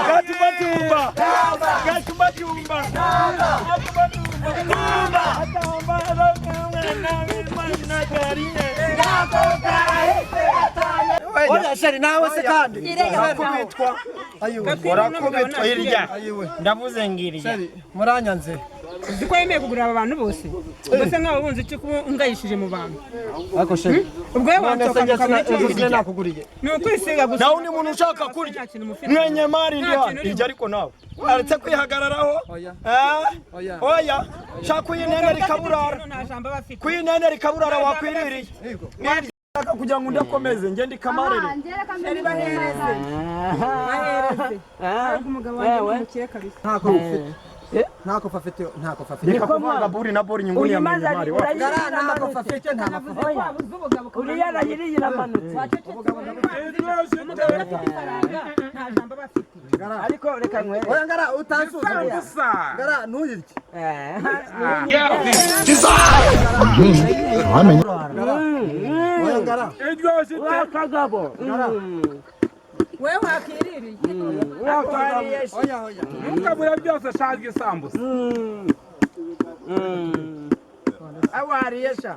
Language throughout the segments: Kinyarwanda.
Gatumbatumba. Gatumbatumba. Gatumbatumba. Agatambaro k'umwana w'Imana karihe. Oya chéri, nawe se kandi Urakubitwa. Ayiwe. Urakubitwa hirya. Ayiwe. Ndavuze ngirya. Chéri, muranyanze. Uzi ko yemeye kugura aba bantu bose? Ubwo se nkawe wunze icyo kuba ungayishije mu bantu? Ariko chéri, Ubwo we none se wansohoka njye ukabura icyo ejo urya. nakuguriye. Ni ukwisiga gusa. Nawe undi muntu ushaka kurya. Nta kintu mufite. Mwenye mari ndi Nta hano. kintu urimo. Irya ariko nawe. Aretse kwihagararaho. Oya. Eh? Oya. Oya. Shaka kuyinene rikaburara. Nta jambo aba afite. Kuyinene rikaburara wakwiririye. Yego. Nirya kugira ngo ndakomeze ngende ikamarere. Bahereze. Ariko umugabo wanjye ni umukire kabisa. Ntako ufite, ntako afite, ntako afite. Reka kuvanga buri na buri nyunguni ya mwenye mari. Wa. Ngara, ntako afite, ntako afite. Wabuze ubugabo. Uriya arayiriye iramanutse. Umugabo udafite ifaranga nta jambo aba afite. Ariko reka nkwere. Oya ngara, utansuzugura. Ngara, ntuyirye. Ngara, oya ngara. Urakagabo. Wewe wakiririye. Oya, oya. Ntukabure byose ashaka isambusa. Awariye sha.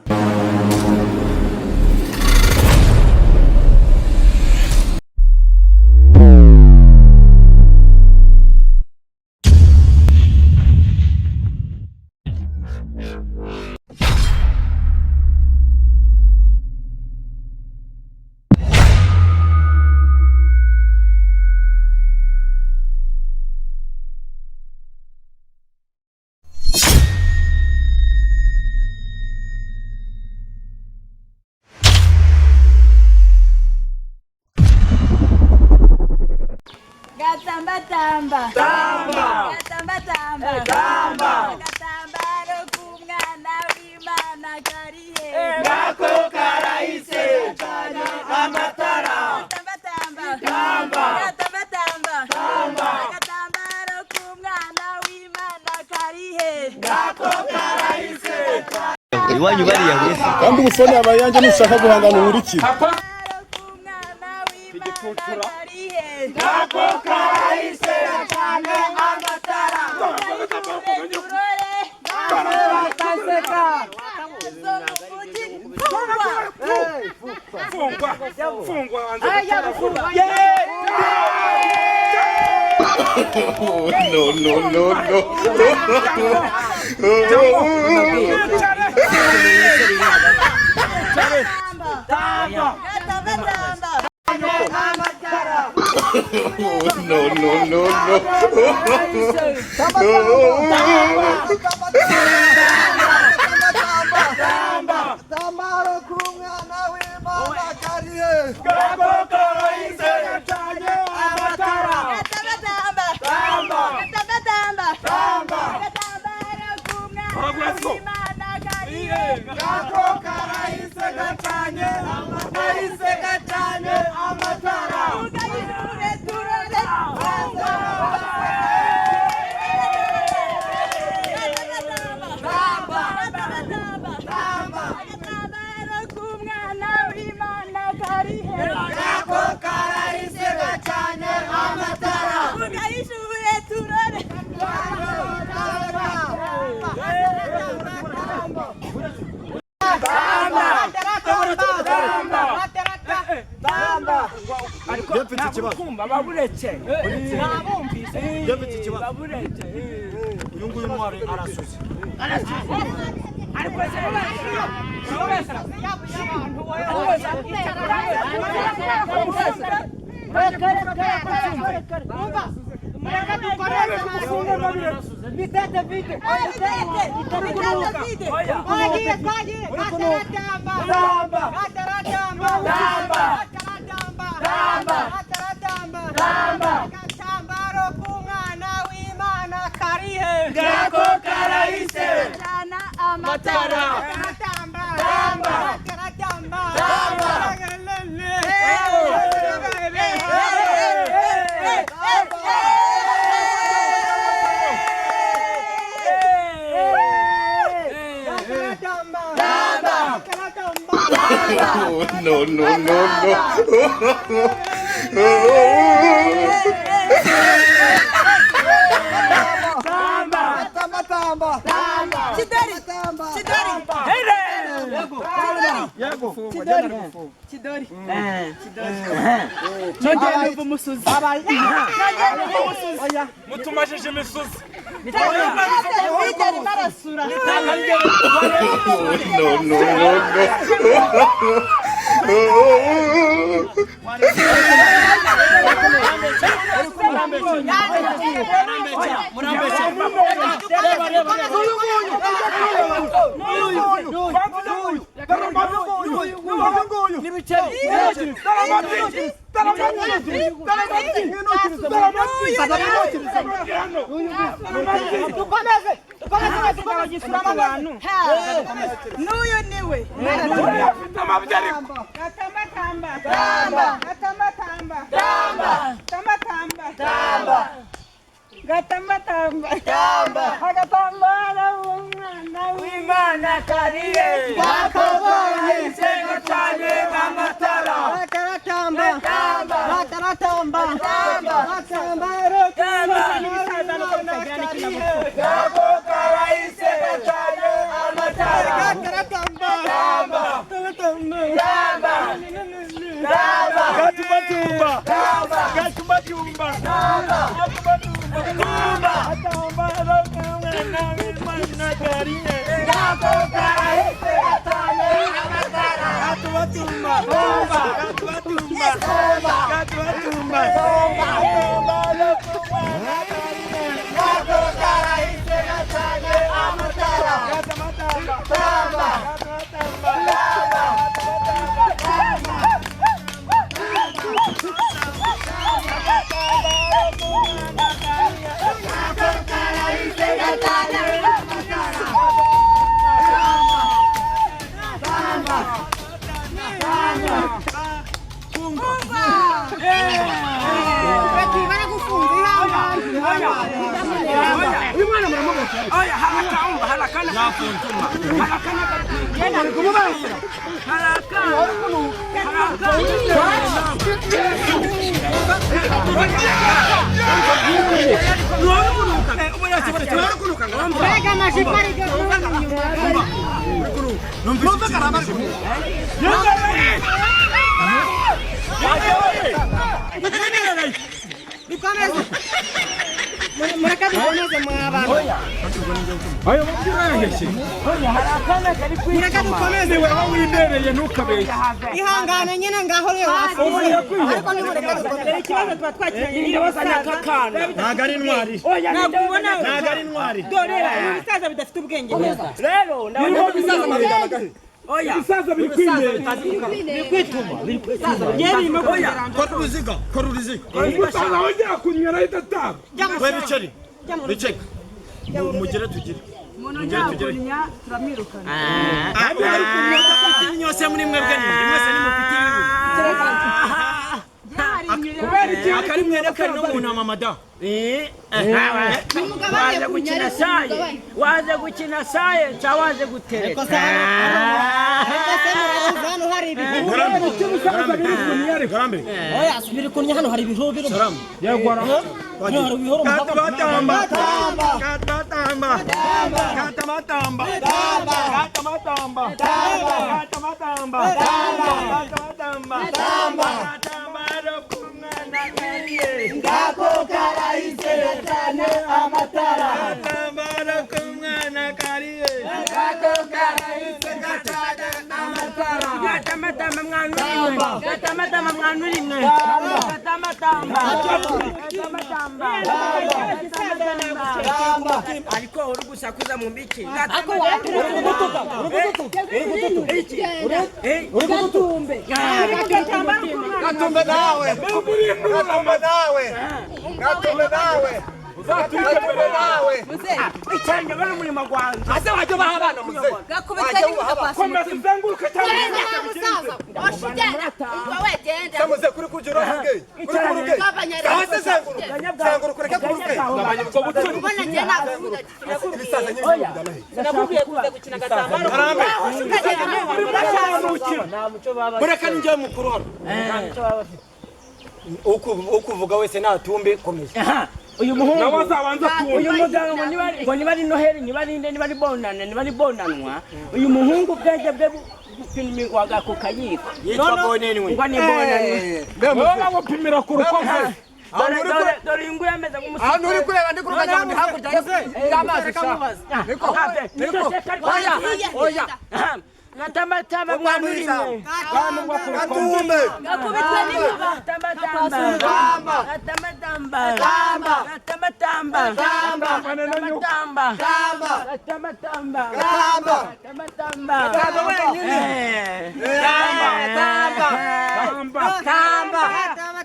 Gatambatamba. Tamba. Gatambatamba. Tamba. Agatambaro k'umwana w'Imana karihe. Nako karahise. Amatara. Gatambatamba. Tamba. Gatambatamba. Tamba. Agatambaro k'umwana w'Imana karihe. Nako karahise. Iwanyu bariya wese. Kandi ubusoni abayange nushaka guhangana uwurikire. Agatambaro k'umwana w'Imana karihe. Nako karahise. Turore. Fungwa, fungwa wanze. No, no, no, no. Gatambatamba. No, no, no, no. Tambaro k'umwana w'Imana karihe. Nako karahise. Amatara. Gatambatamba. Tamba. Gatambatamba. Tamba. Agatambaro k'umwana w'Imana karihe. Nako karahise gacanye. Karahise gacanye amatara. Tugayihure turore. Gatambatamba. Agatambaro k'umwana w'Imana karihe. Nako karahise gacanye amatara. Tugayihure turore. Njye mfite ikibazo. Kumva baburetse. Njye mfite ikibazo. Baburetse. Uyu nguyu ntwari arasuze. Ariko se Nako karahise. Cana amatara. No, no, no, no. Tamba tamba. Kidori. Kidori. Yego. Kidori. Kidori. Kidori. Nongeye numva umusuzi. Nongeye numva umusuzi. Mutumajije imisozi. David arimo arasura. No, no, no, no. N'uyu niwe. Afite amabyi ariko. Gatambatamba. Gatambatamba. Tambatamba. Gatambatamba. Agatambara umwana W'Imana kariye. Ngako karahise gacanye amatara. Tamba. Tamba. Tamba. Ngako karahise gacanye amatara. Gatumatumba. Gatumatumba. Gatumatumba. Atambara umwana w'Imana kariye. Ngako karahise gacanye amatara. Gatumatumba. Gatumatumba. Gatumatumba. Atambara umwana kariye. Ngako karahise gacanye amatara. Gatumatumba. Tamba. Gatumatumba. Oya harakaumba harakana. Harakana. Harakana. Ayo mabwira yaheshye. Mureke dukomeze. Niwe aho wibereye ntukabeshye. Ihangane nyine ngaho rero wafunze. Ariko nimureke dukomeze. Ikibazo tuba twakiranye n'ibisaza. Ntago ari intwari. Ntabwo ubona. Ntago ari intwari. Dore ibisaza bidafite ubwenge. Rero ndabona Ibisaza mabigana gahe? oya. Ibisaza biri kwimera. Yewe birimo kugera. Kora uruziga. Kora uruziga. Umusaza wongera kunyura ahita ataha. We biceri. Biceri. Mugere tugire. Umuntu ntakunya turamwirukana. Mwese muri mwebwe ni mwese ni mufite ibibi. Kubera iki? Akari mwereka no mu nama mada. Waje gukina saye. Waje gukina saye nca waje gutereta. Hano hari ibihuru. Kubera iki ibisaza biri kunyura ariko? Garambe. Oya, subira kunya hano hari ibihuru biri. Salamu. Yego ara. Hano hari ibihuru. Katamatamba. Katamatamba. Katamatamba. Katamatamba. Katamatamba. Katamatamba. Agatambaro k'umwana kariye. Ngako karahise gacanye amatara. Agatambaro k'umwana kariye. Ngako karahise gacanye amatara. Gatamatamba mwana urimwe. Gatamatamba mwana urimwe. Gatamatamba. Gatamatamba. Tamba. Ariko uri gusakuza mu mbiki. Ako uri kugutuka. Uri kugutuka. Iki. Eh. Gatumbe. Gatumbe nawe. Gatumbe nawe. Gatumbe nawe. Gatumbe nawe. Icyanjye bari umurimo gwanjye. Ase wajya ubaha abana muze. Gakubita n'ibikakwasa. Komeza uzenguruke cyangwa Samuze kuri kugira ubwe. Kuri kubura ubwe. Hasi zenguruka. Zenguruka ureke kubura ubwe. Ibisaza nyine bijyana he? Nakubwiye kuza gukina agatambaro. Karambe. Nta muco baba. Mureka ninjye mukuru hano. Nta muco baba bafite. Ukuvuga wese natumbe komeza. Aha, uyu muhungu Nawe azabanza atumbe. Uyu mugabo ngo niba ari Noheli, niba ari nde, niba ari bonane, niba ari bonanwa, uyu muhungu ubwenge bwe bupimirwaga ku kayiko. Yitwa Bonenwe. Ngo ni Bonenwe. Wowe bamupimira ku rukovu. Dore dore dore uyu nguyu ameze nk'umusore. Ahantu uri kureba ndi kurukajya ngo hakurya y'amazi sha. Niko. Niko. Oya. Oya. Gatamatama mwana urimwe. Gatumbe. Gakubitwa n'inkuba. Gatamatamba. Gatamatamba. Gatamatamba. Gatamatamba. Gatamatamba. Gatamatamba. Wenyine. Tamba. Tamba. Tamba.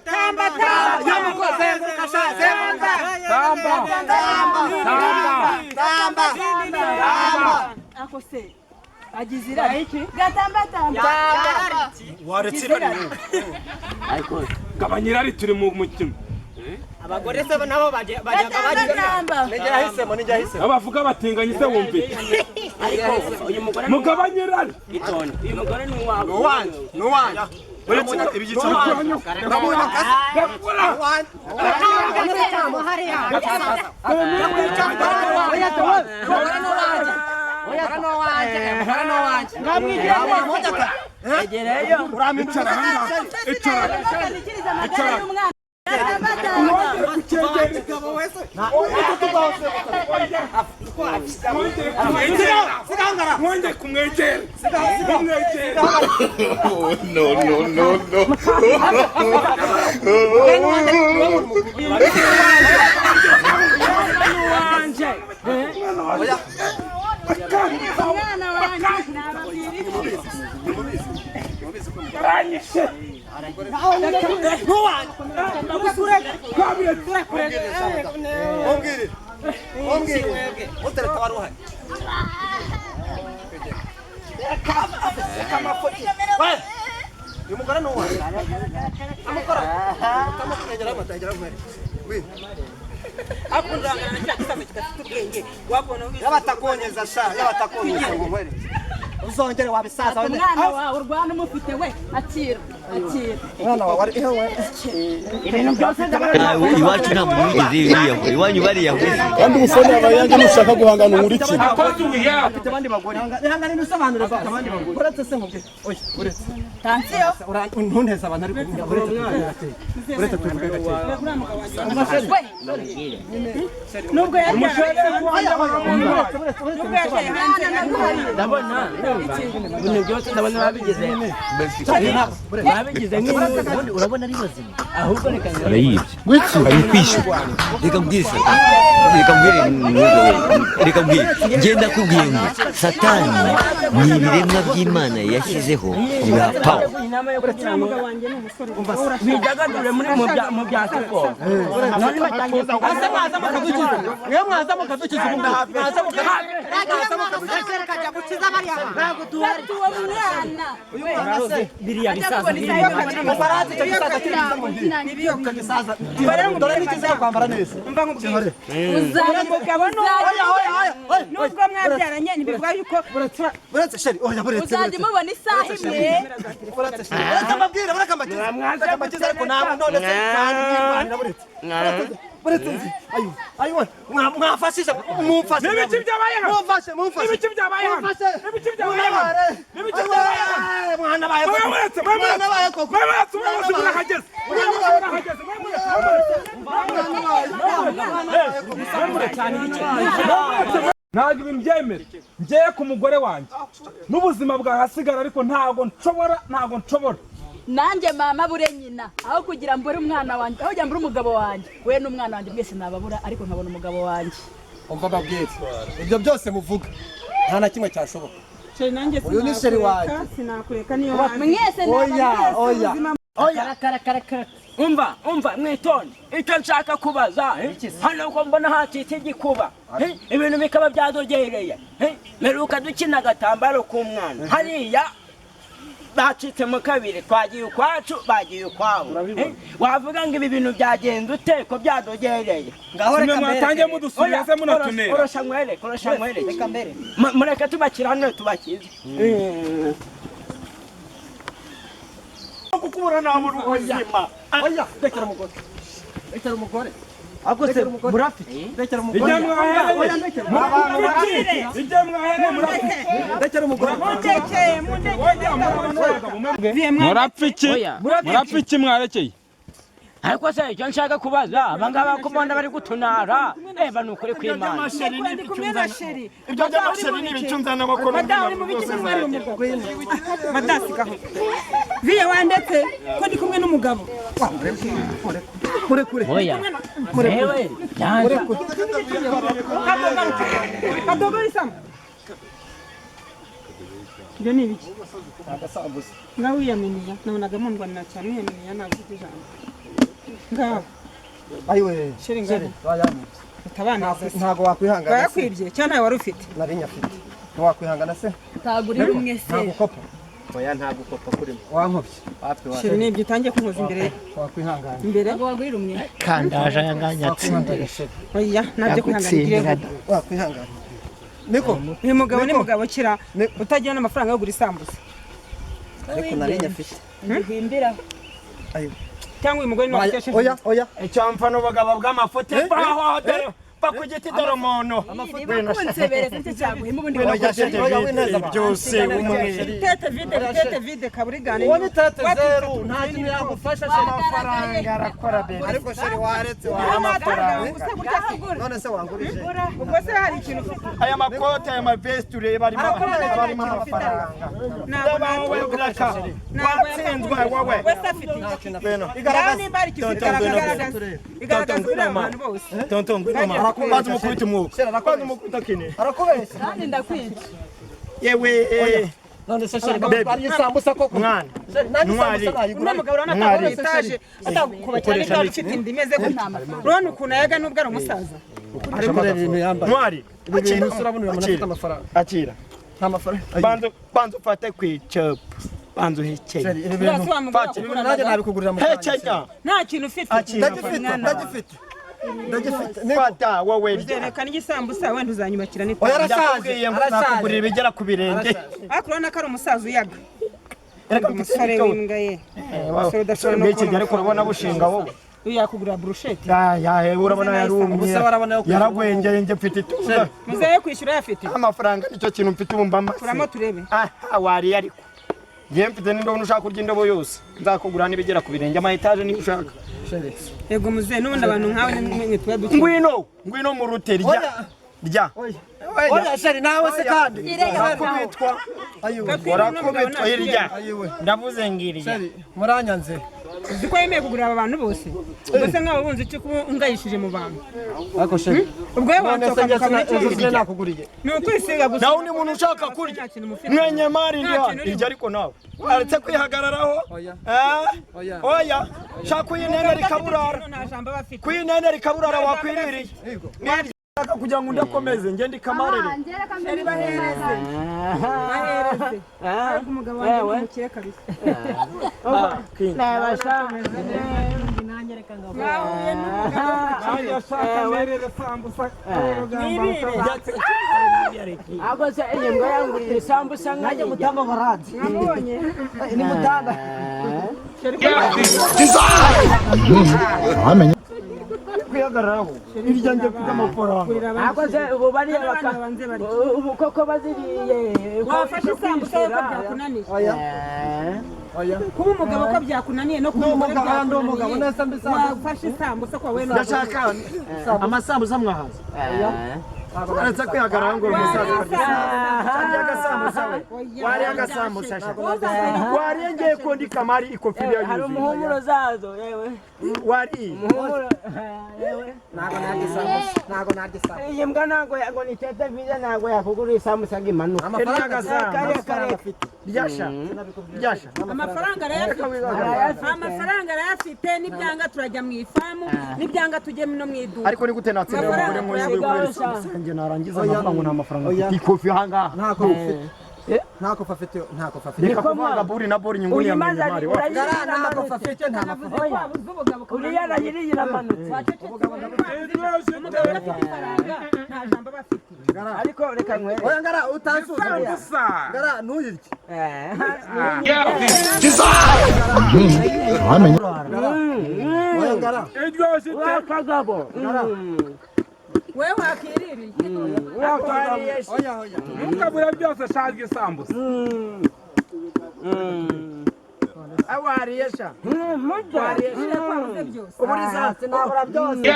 Tamba tamba. Yamuko zenguruka sha zenguruka. Tamba. Tamba. Tamba. Tamba. Tamba. Ako se agize irari. Gatamba tamba. Waretse irari. Gabanya irari turi mu mukino. Abagore se nabo bajyaga Gatamba tamba. Nijye yahisemo, nijye yahisemo. Abavuga batinganye se wumve. Ariko uyu mugore ni Mugabanye irari. itonde. Uyu mugore ni uwawe. Ni uwanjye. Ni uwanjye. Urabona kasi? Rekura. Egereyo. Icara ahangaha. Icara. Nikiriza amagara y'umwana. Gatamba tamba. Mwongere kumwegera. Kumwegera. Oh, no, no, no, no. Uwanje. Umwana wanjye nababwira iki? Baranyishe. Mumbwire. Mumbwire. Mutereka wari uhari. Uyu mugore ni uwanjye. Amukora. Utamukwegera amata ngera nkwereke. Akundangana na kiriya gisaza kidafite ubwenge wabona. Yabatakonyeza sha, yabatakonyeza ngo nkwereke. Uzongere wabisaza wene. Umwana wawe urwana umufite we, akira akira. Umwana wawe ari ewe. Ibintu byose ndabona. Iwacu nta muntu wigeze yiyahura, iwanyu bariyahuye. Kandi ubufone abayange nushaka guhangana unkurikire. Akoze ubuya. Afite abandi bagore. Ihangane n'usobanure afite abandi bagore. Uretse se nkubwire. Oya, uretse. Tansiyo. Ntunteze abantu ariko uretse tuvuge gake. Uretse tuvuge gake. We nubwo yabyaye nubwo yateye hanze naguhariye. Ndabona ibintu byose ndabona babigize babigize nk'inkuru. Urabona ari bazima. Ahubwo reka Arayibye. Ari kwishyura. Reka mbwire Satani. Reka mbwire reka mbwire. Ngenda kubwiye ngo Satani ni ibiremwa by'Imana yashyizeho bibaha power. Inama yo kugira ngo bidagadure muri mu bya siporo none batangiye. Ase mwaza mukadukiza. Mwe mwaza mukadukiza ubu ngubu. Mwaza mukadukiza. Kajya gukiza bariya bantu. Fata uwo mwana. Biriya bisaza Mufaransa icyo gisaza kiri mu Icyo gisaza. Dore n'ikiza kwambara neza. Mva nkubwire. Uzajya Umugabo nubwo mwabyaranye ntibivuga yuko Buretse sheri, oya buretse. uzajya umubona isaha imwe. Buretse sheri. Buretse amabwire, buretse amakiza. Buretse amakiza ariko ntabwo none se kandi nirwanira buretse. Buretse nzi. Ayo, ayo mwafashije mumfashe. N'ibiki byabaye hano? Mumfashe, mumfashe. N'ibiki byabaye hano? Mumfashe. N'ibiki byabaye hano? N'ibiki byabaye hano? Mwana baye. Mwe muretse, mwe muretse. Mwana baye koko. Mwe muretse, mwe muretse, murahageze. Mwe muretse, murahageze. Mwe muretse, mwe muretse. Ntabwo ibintu byemera ngiye ku mugore wanjye n'ubuzima bwahasigara, ariko ntabwo nshobora, ntabwo nshobora. Nanjye mama bure nyina, aho kugira mbure umwana wanjye, aho kugira mbure umugabo wanjye we n'umwana wanjye, mwese nababura ariko nkabona umugabo wanjye. Umva mbabwire. Ibyo byose muvuga nta na kimwe cyashoboka. Sheri nanjye Uyu ni sheri wanjye. sinakureka niyo Mwese Oya, nababura. oya. Oya kara umva umva mwitonde, icyo nshaka kubaza hano ko mbona hacitse igikuba, ibintu bikaba byadogereye, mperuka dukina agatambaro k'umwana hariya bacitsemo kabiri, twagiye ukwacu bagiye ukwabo. Wavuga ngo ibi bintu byagenze ute ko byadogereye? Ngaho Mwe reka mbere. mwatangiye mudusubira se munatunera. Orosha nkwereke, orosha nkwereke. Reka mbere. Mureke tubakira hano tubakize. Kuko Nakubura nabura ubuzima. Oya, rekera umugore. Rekera umugore. Ako se murafite. Rekera umugore. Ijya mwahereye. Ijya mwahereye murafite. Rekera umugore. Mundekeye, mundekeye. Murapfa iki? Murapfa iki mwarekeye? Ariko se icyo nshaka kubaza, abangaba ko mbona bari gutunara, eba ni ukuri kw'Imana. Ndi kumwe na sheri. Ibyo by'amasheri ni ibicunza n'abakora. Madamu uri mu biki kumwe n'umugabo? Madamu sigaho. Viye wandetse ko ndi kumwe n'umugabo. Kure kure. Oya. Ewe, byanze. Kadogo isam. Ibyo ni ibiki? Agasambusa. Ngaho wiyaminiya, nabonaga mundwanira cyane wiyaminiya ntabwo ijambo. Ngaho. Ayiwe. Sheri ngaho. Utabana ntago wakwihangana. Bayakwibye cyane ntawe wari ufite. Nari nyafite. Ntiwakwihangana se? Tagurira umwe se. Ntago kopa. Oya ntago kopa kurimo. Wankobye. Wapi wapi. Sheri nibyo utangiye kunkoza imbere. Wakwihangana. Imbere. Ntago wagurira umwe. Kandaje aya nganya atsindira. Oya nabyo kwihangana. Wakwihangana. Niko. Uyu mugabo ni mugabo kira utagira n'amafaranga yo kugura isambusa. Ariko nari nyafite. Ngihimbira. Ayiwe. Cyangwa uyu mugore ni wakeshe. Oya oya. Icyo mfa n'ubugabo bw'amafuti baho dore bakugiti dore umuntu. Kunsebereza nicyo cyaguhima ubundi Byose umwe. Tete vide, tete vide kaburigane. Uwo ni tete zeru nta kintu yagufasha amafaranga arakora bebe. Ariko sheri waretse amafaranga. None se wangurije. Ubwo se hari ikintu ufite? Aya makote aya mavesti ureba arimo arimo amafaranga. Ntabwo wowe buraka. Watsinzwe wowe. Wese afite iki? Igaragaza nimba hari ikintu igaragaza. Igaragaza kuri abantu bose. Tonton ngwino mama. Banza umukubite umwuka. Banza umukubite akine. Arakubeshya. Kandi ndakwica. Yewe. None se sheri bari isambusa koko. Mwana. Nanjye isambusa nayigura. Uno mugabo urabona atakubona etaje atakubakira n'ibyo ufite inda imeze gutya. Urabona ukuntu ayaga nubwo ari umusaza. Ariko reba ibintu yambaye. Ntwari. Ibi bintu urabona uyu muntu afite amafaranga. Akira. Nta mafaranga. Banza banza ufate ku icupa. Banza uhekeye. Sheri ibi bintu. Fate. Ibintu nanjye nabikugurira mu kanya. Hekenya. Nta kintu ufite. Ndagifite ndagifite. Ndagifite. Fata wowe. Reka n'igisambusa wenda uzanyubakira Oya n'itaje. arashaje. Ndakubwiye ngo nakugurira ibigera ku birenge. Ariko urabona ko ari umusaza uyaga. Erega Umusore w'imbwa ye. Umusore udashobora no Mbese ariko urabona bushinga wowe. Uyu yakugura burusheti. Ya urabona yarumye. Ubusa barabona yo kwishyura. Yaragwengeye njye mfite ituza. Muzehe yo kwishyura yafite. Amafaranga nicyo kintu mfite ubu mba Kuramo turebe. Aha wariye ariko. Ngiye mfite n'indobo nushaka kurya indobo yose. Nzakugura n'ibigera ku birenge ama etaje niyo ushaka. Yego muzehe n'ubundi abantu nkawe nimwe tuba dukina. Ngwino, ngwino mu rute rya. Rya. Oya sheri nawe se kandi. Urakubitwa. Urakubitwa irya. Ndavuze ngirya. Sheri muranyanze. Uzi ko yemeye kugurira aba bantu bose. Ubwo se nk'abo bunzi icyo kuba ungayishije mu bantu. Ariko sheri. Ubwo we None se wansohoka njye mukabona icyo ejo urya. nakuguriye. Ni ukwisiga gusa. Nawe undi muntu ushaka kurya. Nta kintu mufite. Mwenye mari ndi Nta hano. kintu urimo. Irya ariko nawe. Waretse kwihagararaho. Oya. Eh? Oya. Oya. Shaka kuyinene rikaburara. Nta jambo aba afite. Kuyinene rikaburara wakwiririye. Nshaka kugira ngo ndakomeze ngende ikamarere. Sheri bahereze. Bahereze. Ariko umugabo wanjye ni umukire kabisa. Mwahuye n'umugabo Nanjye ashaka merere sambusa. Ako se iyi mbwa yangurira isambusa Nanjye nkayirya. mutamba baranzi. Mwamubonye. Ni mutamba. Kwihagararaho. Irya njye mfite amafaranga. Ako se ubu bariya Abana baka banze barya. ubu koko baziriye. Wafashe isambusa yo ko byakunaniye. Oya. Oya. Kuba umugabo ko byakunaniye no kuba Ni umugore umugabo, ndi umugabo, byakunaniye. nese mba isambusa. Wafashe isambusa kwa we Ndashaka amasambusa mwahaza. Uretse kwihagararaho ngo uri umusaza ukarya isambusa. Wariye agasambusa we. Wariye agasambusa sha. Wariye ngiye kundi kamari ikofi Hari yuzuye. umuhumuro zazo yewe. Wariye. Umuhumuro yewe. Ntago narya isambusa. Ntago narya isambusa. Iyi mbwa ntago ngo ni tete vide ntago yakugurira isambusa ngo imanuke. Amafaranga Kariya amafaranga kariya. afite. Ryasha. Ryasha. Amafaranga arayafite. Amafaranga arayafite nibyanga turajya mu ifamu nibyanga tujye no mu iduka. Ariko ni gute natsindira umugore nk'uyu nguyu kubera isambusa yanjye narangiza nkavuga ngo nta mafaranga Oya. mfite ikofi ahangaha. Ntago mfite. Nta kofa afite, nta kofa afite. Reka kuvanga buri na buri, inyungu ni Uyu ya maze mari wa. Ngara, nta kofa afite, nta mafaranga. Oya, uriya arayiriye iramanutse. Umugabo udafite ifaranga nta jambo aba afite. Ariko reka nkwereke. Oya ngara, utansuzugura. Isambusa. Ngara, ntuyirye. Oya ngara. Iryoshye ite? Wakagabo. Wewe wakiririye. Oya, oya. Ntukabure byose, shaka isambusa. Awariye sha. Murya. Wabuze byose. Uburiza. Sinabura byose.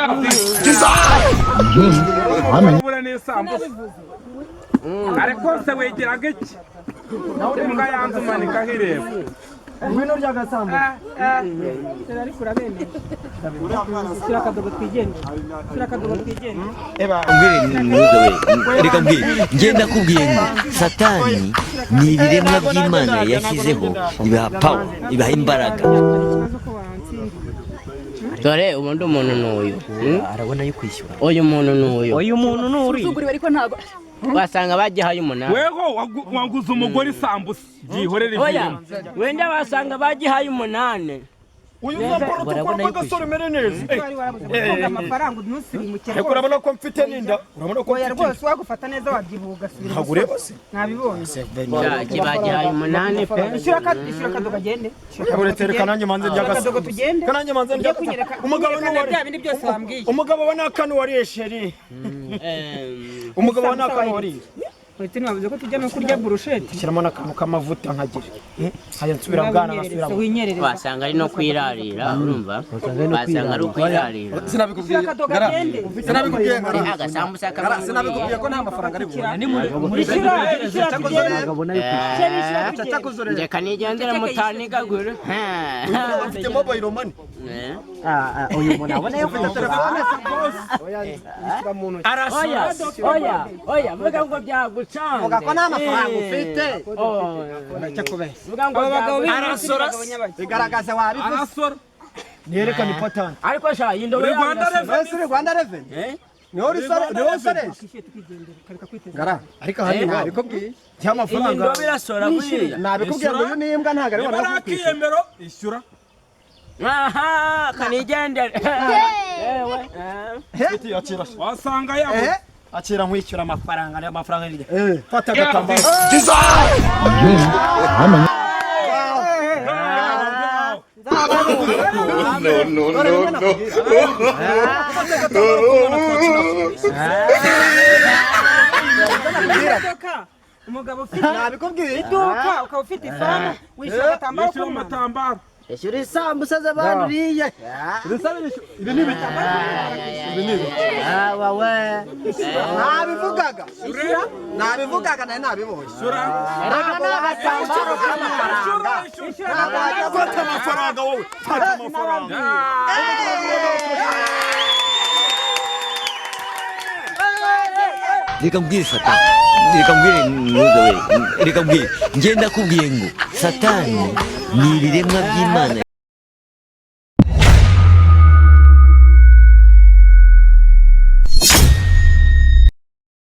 Ntukabure n'isambusa. Ariko se wigiraga iki? Imbwa yanze umanikaho ireba. Ngwino rya gasambusa. Ariko urabemeye. Shyira akadogo twigende, shyira akadogo twigende. Mbwire mwuga we, reka mbwire, njye ndakubwiye ngo Satani ni ibiremwa by'Imana yashyizeho, ibaha power, ibaha imbaraga. Ikibazo ko wantsindiye. Dore ubundi umuntu ni uyu. Arabona yo kwishyura. Uyu muntu ni uyu. Uyu muntu ni uri. Usuzuguriwe ariko ntabwo. Wasanga bagihaye 8. Weho waguze umugore isambusa, byihorere. Oya. Iviremo. Wenda wasanga bagihaye 8. Uyu mwambaro utukura rw'agasore umere neza. Wari warabuze gutunga amafaranga ntusirimuke. Ariko urabona ko mfite n'inda, urabona ko Oya mfite inda. rwose, wagufata neza wabyibuha ugasubira. Ntabwo ureba se? Nabibonye. Bagihaye 8 pe. Ishyura akadogo agende. Uretse reka nanjye manze ndya Akadogo agasambusa. tugende. Reka nanjye manze ndya Ujye kunyereka Umugabo kunyereka ni na uwari. bya bindi byose wambwiye. Umugabo wa nakano wariye sheri. Umugabo wa nakano wariye. Uretse ntiwabuze ko tujya no kurya burusheti. Shyiramo n'akantu k'amavuta nkagira. Nkajya nsubira bwana nkasubira. Winyerereza. Wasanga ari no kwirarira, urumva, wasanga ari ukwirarira. Sinabikubwiye. Shyira akadogo Ngara. agende. Sinabikubwiye ngara. Agasambusa Ngara, sinabikubwiye ko nta mafaranga ari bubone. Ishyura, ishyura tugende. Sheri, ishyura tugende. Cyakoze. Reka nigendere mutanigagure. Ufite mobile money? Uyu muntu abona yo Ufite telefone se boss? Oya, oya, oya, vuga ngo byagucanze. Vuga ko nta mafaranga ufite. Vuga ngo Aba bagabo byagucanze. b'ibintu. Bigaragaza wabivuze. Arasora. Nerekana ipatante. Ariko sha iyi ndobo Uri Rwanda yawe. Ese uri Rwanda Revenue? Niho urisore, niho usoresha. Ngara, Ariko aha ni iwabo. nabikubwiye. Iyi Cy'amafaranga. ndobo irasora buriya. Nabikubwiye ngo uyu ni imbwa ntabwo ari Niba ari akiyemero ishyura. Aha, kanigendere. Yewe. Mfite akira. Wasanga yabuze. Akira nkwishyura amafaranga, niyo mafaranga nirya. Fata agatambaro. No, no, no, no. Imodoka. Umugabo ufite Nabikubwiye. iduka ukaba ufite ifamu wishyura agatambaro Yishyura k'umwana. amatambaro. Ishyura isambusa z'abantu uriye. Ibi ni ibiki? Ibi ni ibiki? Wawe. Nabivugaga. Nabivugaga nari nabibonye. Ntabwo agatambaro k'amafaranga. Ntabwo wajya Fata amafaranga wowe. Fata amafaranga. Reka mbwire Satani, reka mbwire mwuga we, reka mbwire, njye ndakubwiye ngo Satani ni ibiremwa by'Imana.